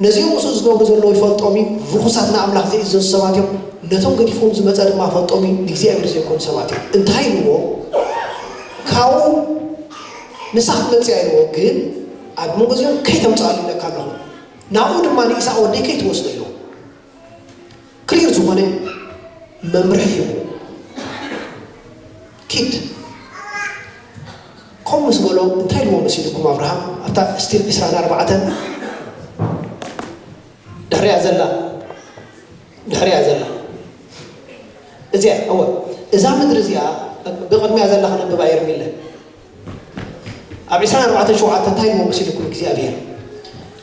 ነዚኦም ምስኡ ዝነብሩ ዘለዉ ይፈልጦም እዩ። ርኹሳት ንኣምላኽ ዘይእዘዙ ሰባት እዮም። ነቶም ገዲፎም ዝመጸ ድማ ፈልጦም እዩ። ንእግዚኣብሔር ዘይኮኑ ሰባት እዮም። እንታይ ኢልዎ? ካብኡ ንሳ ክትመጽእ እያ ኢልዎ። ግን ኣብ መንጎ እዚኦም ከይተምጽኣሉ ኢለካ ኣለኹ። ናብኡ ድማ ንኢሳቅ ወደይ ከይትወስዶ ኢልዎ። ክሊር ዝኾነ መምርሒ ሂቡ። ኪድ። ከምኡ ምስ በሎ እንታይ ኢልዎ መሲልኩም ኣብርሃም? ኣብታ ስቲል ዕስራን ኣርባዕተን ድሕሪኣ ዘላ፣ ድሕሪኣ ዘላ። እዚኣ፣ እወ፣ እዛ ምድሪ እዚኣ ብቕድሚያ ዘላ ክነንብባ ኤርሚለ። ኣብ ዕስራን ኣርባዕተን ሸውዓተ እንታይ ኢልዎ መሲልኩም እግዚኣብሔር?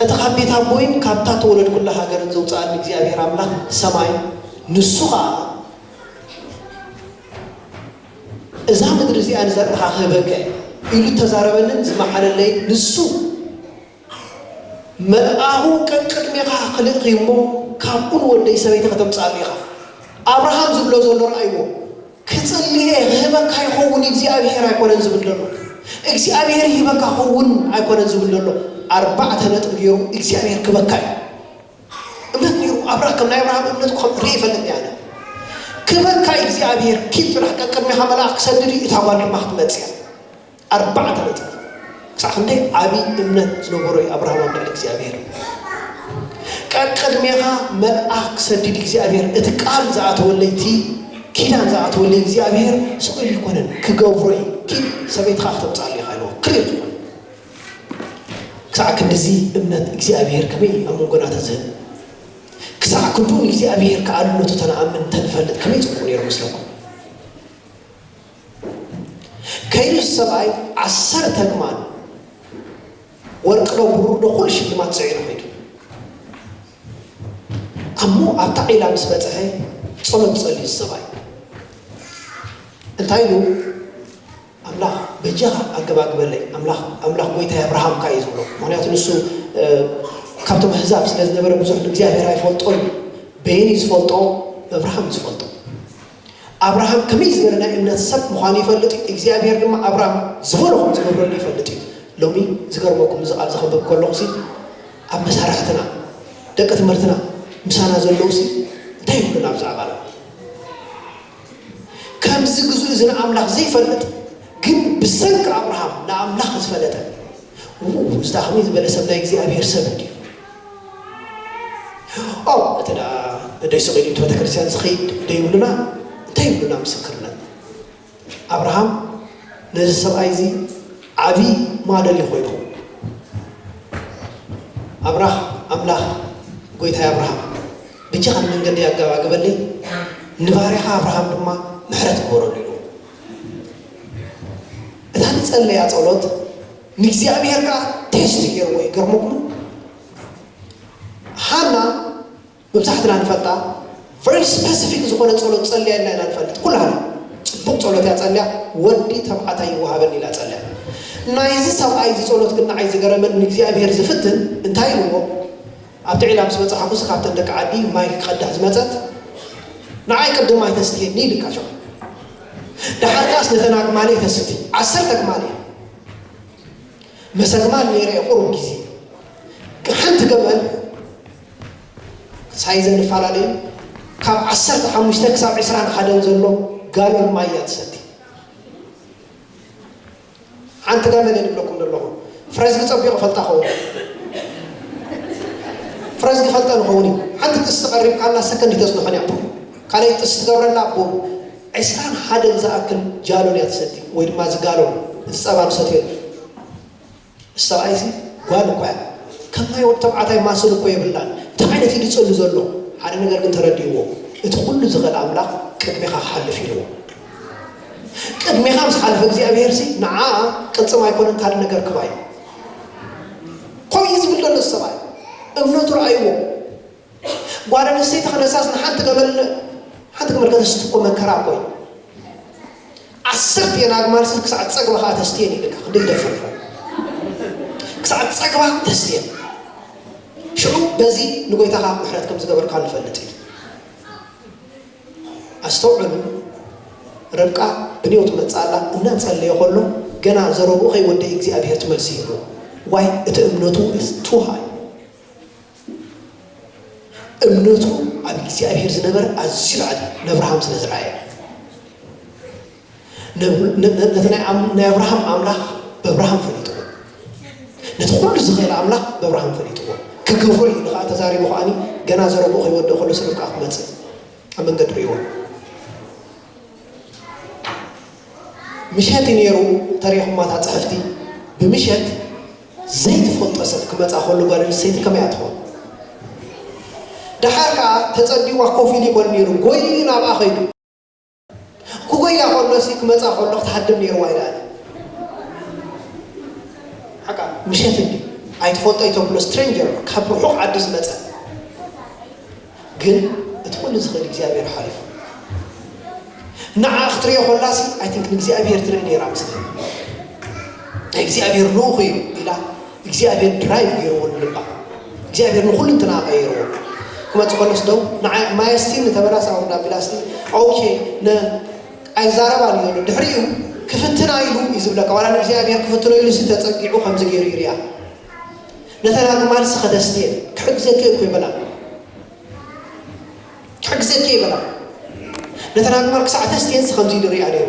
እቲ ካብ ቤት ኣቦይን ካብታ ተወለድኩላ ሃገርን ዘውፅኣኒ እግዚኣብሔር ኣምላኽ ሰማይ፣ ንሱ ኸዓ እዛ ምድሪ እዚኣ ንዘርእኻ ክህበካ እየ ኢሉ እተዛረበንን ዝመሓለለይ ንሱ፣ መልኣኹ ቀቅድሜኻ ክልእኽ እዩ እሞ፣ ካብኡ ንወደይ ሰበይቲ ከተምፅኣሉ ኢኻ። ኣብርሃም ዝብሎ ዘሎ ረኣይዎ። ክጽሊ እየ፣ ክህበካ ይኸውን እግዚኣብሔር ኣይኮነን ዝብል ዘሎ። እግዚኣብሔር ይህበካ ኸውን ኣይኮነን ዝብል ዘሎ። ኣርባዕተ ነጥቢ ገይሩ እግዚኣብሔር ክበካ እዩ። እምነት ነይሩ ኣብራ-፣ ከም ናይ ኣብርሃም እምነት እኮ ርኢ ይፈልጥ እየ ኣነ። ክበካ እግዚኣብሔር ኪድ ጥራሕ ቀቅድሜኻ መልኣኽ ክሰድድ እዩ፣ እታ ጓል ድማ ክትመጽእ እያ። ኣርባዕተ ነጥቢ። ክሳዕ ክንደይ ዓቢ እምነት ዝነበሮ እዩ ኣብርሃም ኣብ ልዕሊ እግዚኣብሔር። ቀቅድሜኻ መልኣኽ ክሰድድ እግዚኣብሔር፣ እቲ ቃል ዝኣተወለይ፣ እቲ ኪዳን ዝኣተወለይ እግዚኣብሔር ስቕ ኢሉ ኣይኮነን፣ ክገብሮ እዩ። ኪድ ሰበይትኻ ክተምጽኣሉ ኢኻ ኢልዎ። ክሊር ዝኾነ። ክሳዕ ክንድዚ እምነት እግዚኣብሔር ከመይ ኣብ መንጎና ተዝህብ። ክሳዕ ክንድኡ ንእግዚኣብሔር ክኣልነቱ ተንኣምን ተንፈልጥ ከመይ ጽቡቕ ነይሩ መስለኩም። ከይዱ ሰብኣይ ዓሰርተ ግማል ወርቂ ዶ ብሩር ዶ ኩሉ ሽልማት ጽዒኑ ከይዱ። ኣሞ ኣብታ ዒላ ምስ በጽሐ ጸሎት ጸልዩ ሰብኣይ። እንታይ ኢሉ? ኣምላኽ በጃኻ ኣገባግበለይ። ኣምላኽ፣ ኣምላኽ ጎይታይ ኣብርሃም ከኣ እዩ ዝብሎ። ምኽንያቱ ንሱ፣ እ፣ ካብቶም ኣህዛብ ስለ ዝነበረ ብዙሕ ንእግዚኣብሔር ኣይፈልጦን እዩ። በየን እዩ ዝፈልጦ? ኣብርሃም እዩ ዝፈልጦ። ኣብርሃም ከመይ ዝበለ ናይ እምነት ሰብ ምዃኑ ይፈልጥ እዩ። እግዚኣብሔር ድማ ኣብርሃም ዝበሎ ከም ዝገብረሉ ይፈልጥ እዩ። ሎሚ ዝገርመኩም እዚ ቃል እዚ ከንብብ ከለኹሲ ኣብ መሳርሕትና፣ ደቂ ትምህርትና፣ ምሳና ዘለውሲ እንታይ ይብሉና ብዛዕባና? ከምዚ ግዙእ እዚ ንኣምላኽ ዘይፈልጥ ግን ብሰንኪ ኣብርሃም ንኣምላኽ ዝፈለጠ። ው፣ እዚ ከመይ ዝበለ ሰብ ናይ እግዚኣብሔር ሰብ እንድዩ። ኦ፣ እቲ ደኣ ደይ ስቕ ኢሉ እቲ ቤተክርስትያን ዝኸይድ ደይብሉና፣ እንታይ ይብሉና ምስክርነት? ኣብርሃም ነዚ ሰብኣይ እዚ ዓቢ ማደል ኮይኑ። ኣብራኽ ኣምላኽ ጎይታይ ኣብርሃም፣ ብጃኻ ንመንገደይ ኣገባግበለይ፣ ንባርያኻ ኣብርሃም ድማ ምሕረት ግበረሉ ኢሉ። እታ ዝጸለያ ጸሎት ንእግዚኣብሔር ከኣ ቴስት ገይርዎ እዩ። ገርመኩም፣ ሃና መብዛሕትና ንፈልጣ፣ very specific ዝኾነ ጸሎት ጸልያ ኢልና ኢና ንፈልጥ። ኩላህና ጽቡቕ ጸሎት እያ ጸልያ፣ "ወዲ ተባዕታይ ይወሃበኒ" ኢላ ጸልያ። ናይዚ ሰብኣይ እዚ ጸሎት ግን ንዓይ ዝገረመኒ፣ ንእግዚኣብሔር ዝፍትን እንታይ ኢልዎ? ኣብቲ ዒላ ምስ በጻሕኩስ ካብተን ደቂ ዓዲ ማይ ክቐድሕ ዝመጸት፣ "ንዓይ ቅድም ኣይተስትየኒ" ኢልካ ሸው። ደሓር ከኣስ ነተን ኣግማለይ ተስቲ፣ ዓሰርተ ኣግማል እየን። መሰግማል ነይረ እየ ቁሩብ ግዜ። ሓንቲ ገመል ሳይዘን ይፈላለዩ፣ ካብ ዓሰርተ ሓሙሽተ ክሳብ ዕስራን ሓደን ዘሎ ጋሎን ማይ እያ ትሰቲ። ሓንቲ ገመል እየ ዝብለኩም ዘለኹ። ፍረዝጊ ጸቢቑ ፈልጣ ኸውን። ፍረዝጊ ፈልጠ ንኸውን እዩ። ሓንቲ ጥስቲ ቀሪብካላ ሰከንድ ተጽንሖን እያ። ካልኣይ ጥስቲ ትገብረላ፣ ቡም። ዕስራን ሓደን ዝኣክል ጃሎን እያ ትሰቲ፣ ወይ ድማ ዝጋሎን፣ እቲ ጸባ ንሰትየሉ። ሰብኣይሲ ጓል እኮ እያ። ከም ናይ ወዲ ተባዕታይ ማስል እኮ የብላን። እንታይ ዓይነት እዩ ዝጸሉ ዘሎ? ሓደ ነገር ግን ተረዲእዎ። እቲ ኩሉ ዝኽእል ኣምላኽ ቅድሜኻ ክሓልፍ ኢልዎ። ቅድሜኻ ምስ ሓለፈ እግዚኣብሔርሲ ንዓ ቅልጽም ኣይኮነን ካልእ ነገር ክባ እዩ። ኮይ ዝብል ዘሎ ሰብኣይ እምነቱ ረኣይዎ። ጓል ኣንስተይቲ ክነሳስ ንሓንቲ ገመል፣ ሓንቲ ገመል ከተስቲ እኮ መከራ እኮ እዩ። ዓሰርተ ኣግማልሲ ክሳዕ ጸግባ ከኣ ተስትየን ኢልካ፣ ክንደይ ይደፍር። ክሳዕ ጸግባ ተስትየን። ሽዑ በዚ ንጎይታኻ ምሕረት ከም ዝገበርካ ንፈልጥ እዩ። ኣስተውዕሉ፣ ርብቃ ብንየው ትመጽእ ኣላ፣ እናጸለየ ከሎ፣ ገና ዘረብኡ ከይወደእ እግዚኣብሔር ትመልሲ ይብሎ። ዋይ፣ እቲ እምነቱ is too high። እምነቱ ኣብ እግዚኣብሔር ዝነበረ ኣዝዩ ልዓሊ፣ ንኣብርሃም ስለ ዝረኣየ። ነብ-፣ ነ-፣ ነ-፣ ነቲ ናይ ኣም-፣ ናይ ኣብርሃም ኣምላኽ ብኣብርሃም ፈሊጥዎ። ነቲ ኩሉ ዝኽእል ኣምላኽ ብኣብርሃም ፈሊጥዎ። ክገብሮ ኢሉ ከኣ ተዛሪቡ ከኣኒ፣ ገና ዘረብኡ ከይወደእ ከሎ፣ ስለ ርብቃ ክትመጽእ ኣብ መንገዲ ርእይዎ። ምሸት እዩ ነይሩ፣ ተሪኹማ እታ ጽሕፍቲ። ብምሸት ዘይትፈልጦ ሰብ ክመጻ ከሎ ጓል ኣንስተይቲ ከመይ እያ ትኸውን? ደሓር ከኣ ተጸዲዋ ኮፍ ኢሉ ይኮን ነይሩ፣ ጎይዩ ናብኣ ከይዱ። ክጎያ ከሎሲ ክመጻ ከሎ ክትሃድም ነይርዋ ኢላ ኣለ። ሓቃ ምሸት እንዲ ኣይትፈልጦ ኣይተብሎ፣ ስትሬንጀር፣ ካብ ርሑቕ ዓዲ ዝመጸ፣ ግን እቲ ኩሉ ዝኽእል እግዚኣብሔር ሓሊፉ። ንዓ ክትሪኦ ከላሲ፣ ኣይ ቲንክ ንእግዚኣብሔር ትርኢ ነይራ መስለኒ። ናይ እግዚኣብሔር ልኡኽ እዩ ኢላ እግዚኣብሔር ድራይቭ ገይርዎ ንልባ። እግዚኣብሔር ንኹሉ እንትና ቀይርዎ። ክመጽእ ከሎስ ደው፣ ንዓ ማየስቲን ንተበላሳ ወርዳ ቢላስቲ፣ ኦኬ፣ ነ ኣይዛረባን እዩ ዘሎ። ድሕሪኡ ክፍትና ኢሉ እዩ ዝብለካ። ዋላ ንእግዚኣብሔር ክፍትኖ ኢሉ ሲ ተጸጊዑ ከምዚ ገይሩ ይርያ። ነተን ኣግማል ሲ ከተስትየን ክሕግዘኪ እኮ ይበላ። ክሕግዘኪ ይበላ። ነተን ኣግማል ክሳዕ ተስትየን ሲ ከምዚ ኢሉ ይርያ ነይሩ።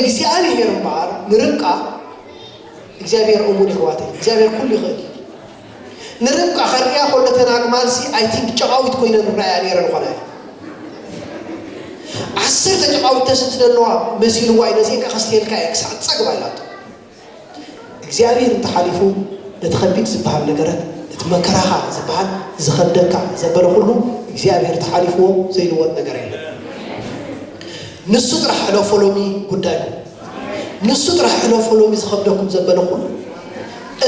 እግዚኣብሔር እምበኣር ንርብቃ፣ እግዚኣብሔር እሙን ይሕዋተይ፣ እግዚኣብሔር ኩሉ ይኽእል እዩ። ንርብቃ ከርእያ ከሎ እተን ኣግማል ሲ፣ ኣይ ቲንክ ጨቓዊት ኮይነን ንረኣያ ነይረን ኾነ። ዓሰርተ ጨቓዊት ተስቲ ዘለዋ መሲልዋ እዩ፣ ነዚአን ከኣ ከስትየልካ እየ ክሳዕ ጸግባ ኢላቶ። እግዚኣብሔር እንተሓሊፉ ነቲ ከቢድ ዝበሃል ነገራት፣ ነቲ መከራኻ ዝበሃል ዝኸብደካ ዘበለ ኩሉ እግዚኣብሔር ተሓሊፍዎ ዘይልወጥ ነገር የለን። ንሱ ጥራሕ ሕለፎ ሎሚ ጉዳይኩም። ንሱ ጥራሕ ሕለፎ ሎሚ ዝኸብደኩም ዘበለ ኩሉ።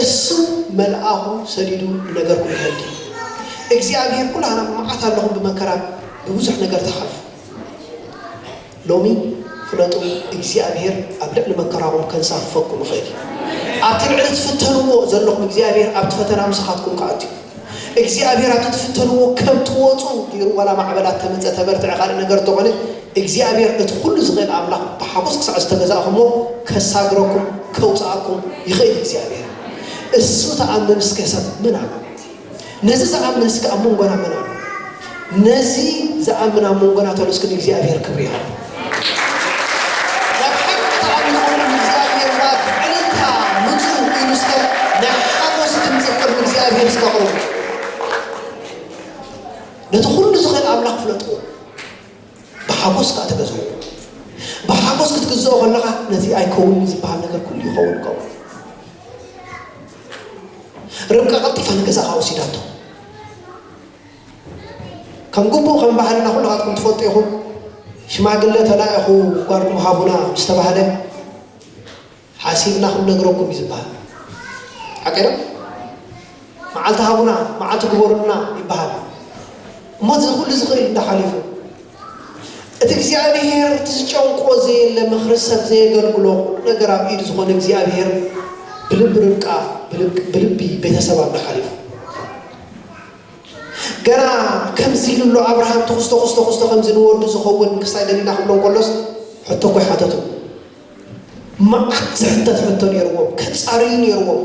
እሱ መልኣኹ ሰዲዱ ንነገርኩም ይኸዲ። እግዚኣብሔር ኩላህና መዓት ኣለኹም ብመከራ ብብዙሕ ነገር ትሓልፉ። ሎሚ ፍለጡ፣ እግዚኣብሔር ኣብ ልዕሊ መከራኹም ከንሳፍፈኩም ይኽእል እዩ። ኣብቲ ልዕሊ ትፍተንዎ ዘለኹም እግዚኣብሔር ኣብቲ ፈተና ምሳኻትኩም ክኣቱ እዩ። እግዚኣብሔር ኣብቲ ትፍተንዎ ከም ትወፁ ገይሩ፣ ዋላ ማዕበላት ተመፀ፣ ተበርትዐ፣ ካልእ ነገር እንተኾነ እግዚኣብሔር እቲ ኩሉ ዝኽእል ኣምላኽ ብሓጎስ ክሳዕ ዝተገዛእኹምዎ ከሳግረኩም ከውፅኣኩም ይኽእል እግዚኣብሔር። እሱ ተኣምን እስከ ሰብ ምን ኣሎ? ነዚ ዝኣምን እስከ ኣብ መንጎና መን ኣሎ? ነዚ ዝኣምን ኣብ መንጎና ተሎ እስኪ ንእግዚኣብሔር ክብሪ ይሃብ። ናብ ሓቂ ተኣሚንኩም ንእግዚኣብሔር ናብ ዕልልታ ምጹ ኢሉ እስከ ናይ ሓጎስ ድምፂ ቅድሚ እግዚኣብሔር እስከ ኣቕርቡ። ነቲ ኩሉ ዝኽእል ኣምላኽ ፍለጥዎ። ብሓጎስ ከኣ ተገዝኦ። ብሓጎስ ክትግዝኦ ከለኻ ነቲ ኣይከውን'ዩ ዝበሃል ነገር ኩሉ ይኸውን ከምኡ። ርብቃ ቀልጢፋ ንገዛኣ ወሲዳቶ። ከም ግቡእ ከም ባህልና ኩልኻትኩም ትፈልጡ ኢኹም። ሽማግለ ተላኢኹ ጓልኩም ሃቡና ምስ ተባህለ ሓሲብና ክንነግረኩም እዩ ዝበሃል። ሓቂ ዶ? መዓልቲ ሃቡና፣ መዓልቲ ግበሩልና ይበሃል። እሞ እዚ ኩሉ ዝኽእል እንዳ ሓሊፉ፣ እቲ እግዚኣብሔር እቲ ዝጨንቆ ዘየለ፣ ምኽሪ ሰብ ዘየገልግሎ፣ ኩሉ ነገር ኣብ ኢዱ ዝኾነ እግዚኣብሔር ብልቢ ርብቃ፣ ብልብ-፣ ብልቢ ቤተሰባ እንዳ ሓሊፉ። ገና ከምዚ ኢሉ ኣሎ ኣብርሃም፣ ትኹስ፣ ተኹስ፣ ተኹስ፣ ከምዚ ንወዱ ዝኸውን ክስታይ ደሊና ክብሎ እንከሎስ፣ ሕቶ እኮ ይሓተቱ። መዓት ዝሕተት ሕቶ ነይርዎም፣ ከጻርዩ ነይርዎም።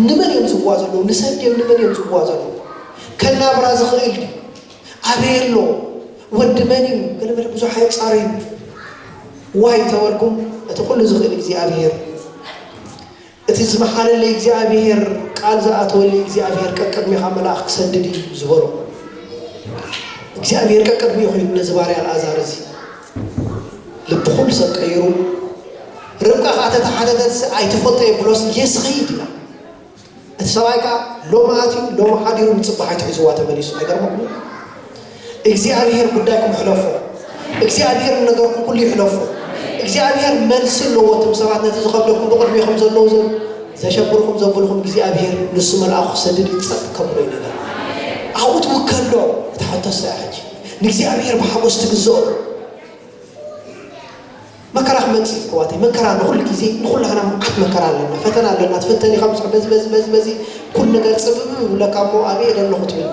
ንመን እዮም ዝብዋ ዘለዉ? ንሰብ ድዮም ንመን እዮም ዝብዋ ዘለዉ? ከናብራ ዝኽእል ድዩ? ኣበይ ኣሎ? ወዲ መን እዩ? ገለ መለ ብዙሕ ኣየጻረዩ። ዋይ ተበልኩም፣ እቲ ኩሉ ዝኽእል እግዚኣብሔር፣ እቲ ዝመሓለለይ እግዚኣብሔር፣ ቃል ዝኣተወለይ እግዚኣብሔር ቀቅድሜኻ መልኣኽ ክሰድድ እዩ ዝበሎ። እግዚኣብሔር ቀቅድሜኡ ኮይኑ ነዚ ባርያ ኣልኣዛር እዚ ልቢ ኩሉ ሰብ ቀይሩ። ርብቃ ኸኣ ተተሓተተት፣ ኣይትፈልጦ የብሎስ፣ የስ ኸይድ ኢላ። እቲ ሰብኣይ ከኣ ሎሚ ኣትዩ ሎሚ ሓዲሩ ንጽባሕ ኣይትሒዝዋ ተመሊሱ። ኣይገርመኩምን? እግዚኣብሔር ጉዳይኩም ይሕለፎ። እግዚኣብሔር ነገርኩም ኩሉ ይሕለፎ። እግዚኣብሔር መልሲ ኣለዎ። እቶም ሰባት ነቲ ዝኸብደኩም ብቕድሜኹም ዘለዉ ዘ-፣ ዘሸብርኹም ዘብልኹም እግዚኣብሔር ንሱ መልኣኹ ክሰድድ እዩ፣ ጸጥ ከብሎ እዩ ነገር። ኣብኡ ትውከል ዶ? እቲ ሕቶስ እያ ሕጂ። ንእግዚኣብሔር ብሓጎስ ትግዝኦ ዶ? መከራ ክመጽእ እዩ፣ ኣሕዋተይ። መከራ ንኹሉ ግዜ፣ ንኹላህና መዓት መከራ ኣለና፣ ፈተና ኣለና። ትፍተን ኢኻ ብዙሕ በዚ፣ በዚ፣ በዚ፣ በዚ፣ ኩሉ ነገር ጽብብ ይብለካ እሞ፣ ኣበይ ዘለኹ ትብል።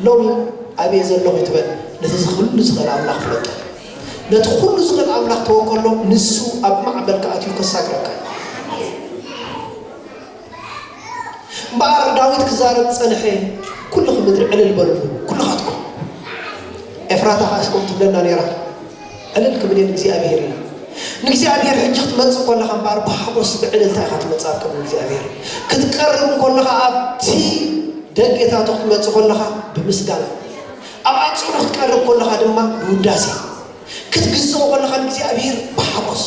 ሎሚ ኣበይ ዘለኹ ትበል። ነቲ ዝኽሉ ዝኽእል ኣምላኽ ፍለጦ። ነቲ ኩሉ ዝኽእል ኣምላኽ ተወከሎ፣ ንሱ ኣብ ማዕበልካ ኣትዩ ከሳግረካ እዩ። እምበኣር ዳዊት ክዛረብ ጸንሐ፣ ኩልኺ ምድሪ ዕልል በልሉ፣ ኩልኻትኩም። ኤፍራታ ኸኣ እስከ ትብለና ነይራ፣ ዕልል ክብል እየ ንእግዚኣብሔር ኢላ። ንእግዚኣብሔር ሕጂ ክትመጽእ ከለኻ እምበኣር ብሓጎስ ብዕልልታ ኢኻ ትመጽእ ኣብ ቅድሚ እግዚኣብሔር። ክትቀርብ ከለኻ ኣብቲ ደገታቱ ክትመጽእ ከለኻ ብምስጋና፣ ኣብ ኣጽንዑ ክትቀርብ ከለኻ ድማ ብውዳሴ። ክትግዝኦ ከለኻ ንእግዚኣብሔር ብሓጎስ፣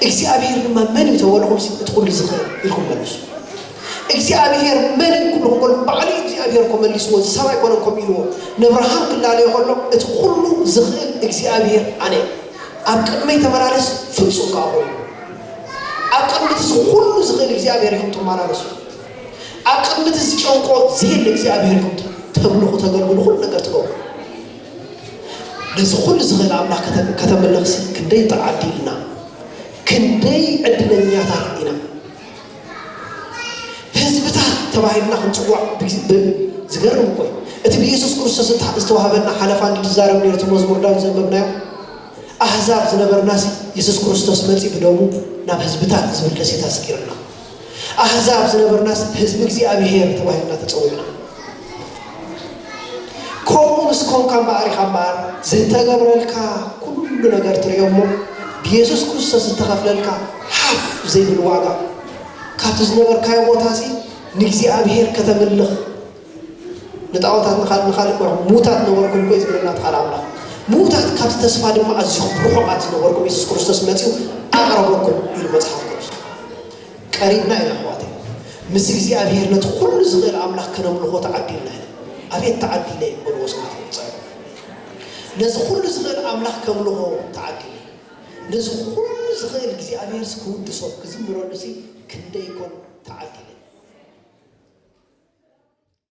እግዚኣብሔር ድማ መን እዩ ተበልኹምሲ፣ እቲ ኩሉ ዝኽእል ኢልኩም መልሱ። እግዚኣብሔር መን እዩ ክብልኩም ከሎ፣ ባዕሉ እዩ እግዚኣብሔር እኮ መሊስዎ፣ እዚ ሰብ ኣይኮነን ከምኡ ኢልዎ። ነብርሃም ክላለዮ ከሎ፣ እቲ ኩሉ ዝኽእል እግዚኣብሔር ኣነ እየ። ኣብ ቅድመይ ተመላለስ፣ ፍጹም ከኣ ኮይኑ። ኣብ ቅድሚ እቲ ኩሉ ዝኽእል እግዚኣብሔር ኢኹም ትመላለሱ። ኣብ ቅድሚ እቲ ዝጨንቆ ዘየለ እግዚኣብሔር ኢኹም ተምልኹ፣ ተገልግሉ፣ ኩሉ ነገር ትገብሩ። ነዚ ኩሉ ዝኽእል ኣምላኽ ከተ-፣ ከተምልኽሲ ክንደይ ተዓዲልና፣ ክንደይ ዕድለኛታት ኢና። ህዝብታት ተባሂልና ክንጽዋዕ ብግዜ-፣ ብ-፣ ዝገርም እኮ እዩ። እቲ ብየሱስ ክርስቶስ እታ-፣ ዝተዋህበና ሓለፋ እንዲ ዝዛረብ ነይሩ እቲ መዝሙር ዳዊት ዘንበብናዮ። ኣህዛብ ዝነበርናሲ የሱስ ክርስቶስ መጺኡ ብደሙ ናብ ህዝብታት ዝብል ደሴት ኣስጊርና። ኣህዛብ ዝነበርናስ ህዝቢ እግዚኣብሔር ተባሂልና ተጸዊዕና። ከምኡ ምስ ኮንካ እምበኣር ኢኻ እምበኣር ዝተገብረልካ ኩሉ ነገር ትርእዮ እሞ ብየሱስ ክርስቶስ ዝተኸፍለልካ ሓፍ ዘይብል ዋጋ ካብቲ ዝነበርካዮ ቦታሲ ንእግዚኣብሔር ከተምልኽ ንጣዖታት ንኻል-፣ ንኻልእ እኳ ምዉታት ነበርኩም እኮ እዩ ዝብለና እቲ ቃል ኣምላኽ። ምዉታት ካብቲ ተስፋ ድማ ኣዚኹም ርሑቓት ዝነበርኩም የሱስ ክርስቶስ መጺኡ ኣቕረበኩም ኢሉ መጽሓፍ ቅዱስ። ቀሪብና ኢና ኣሕዋተይ። ምስ እግዚኣብሔር ነቲ ኩሉ ዝኽእል ኣምላኽ ከነምልኾ ተዓዲልና ኢና። ኣቤት ተዓዲለ በልዎ ስማት ቁጸር። ነዚ ኩሉ ዝኽእል ኣምላኽ ከምልኾ ተዓዲለ። ነዚ ኩሉ ዝኽእል እግዚኣብሔርስ ክውድሶ ክዝምረሉሲ ክንደይ ኮን ተዓዲለ።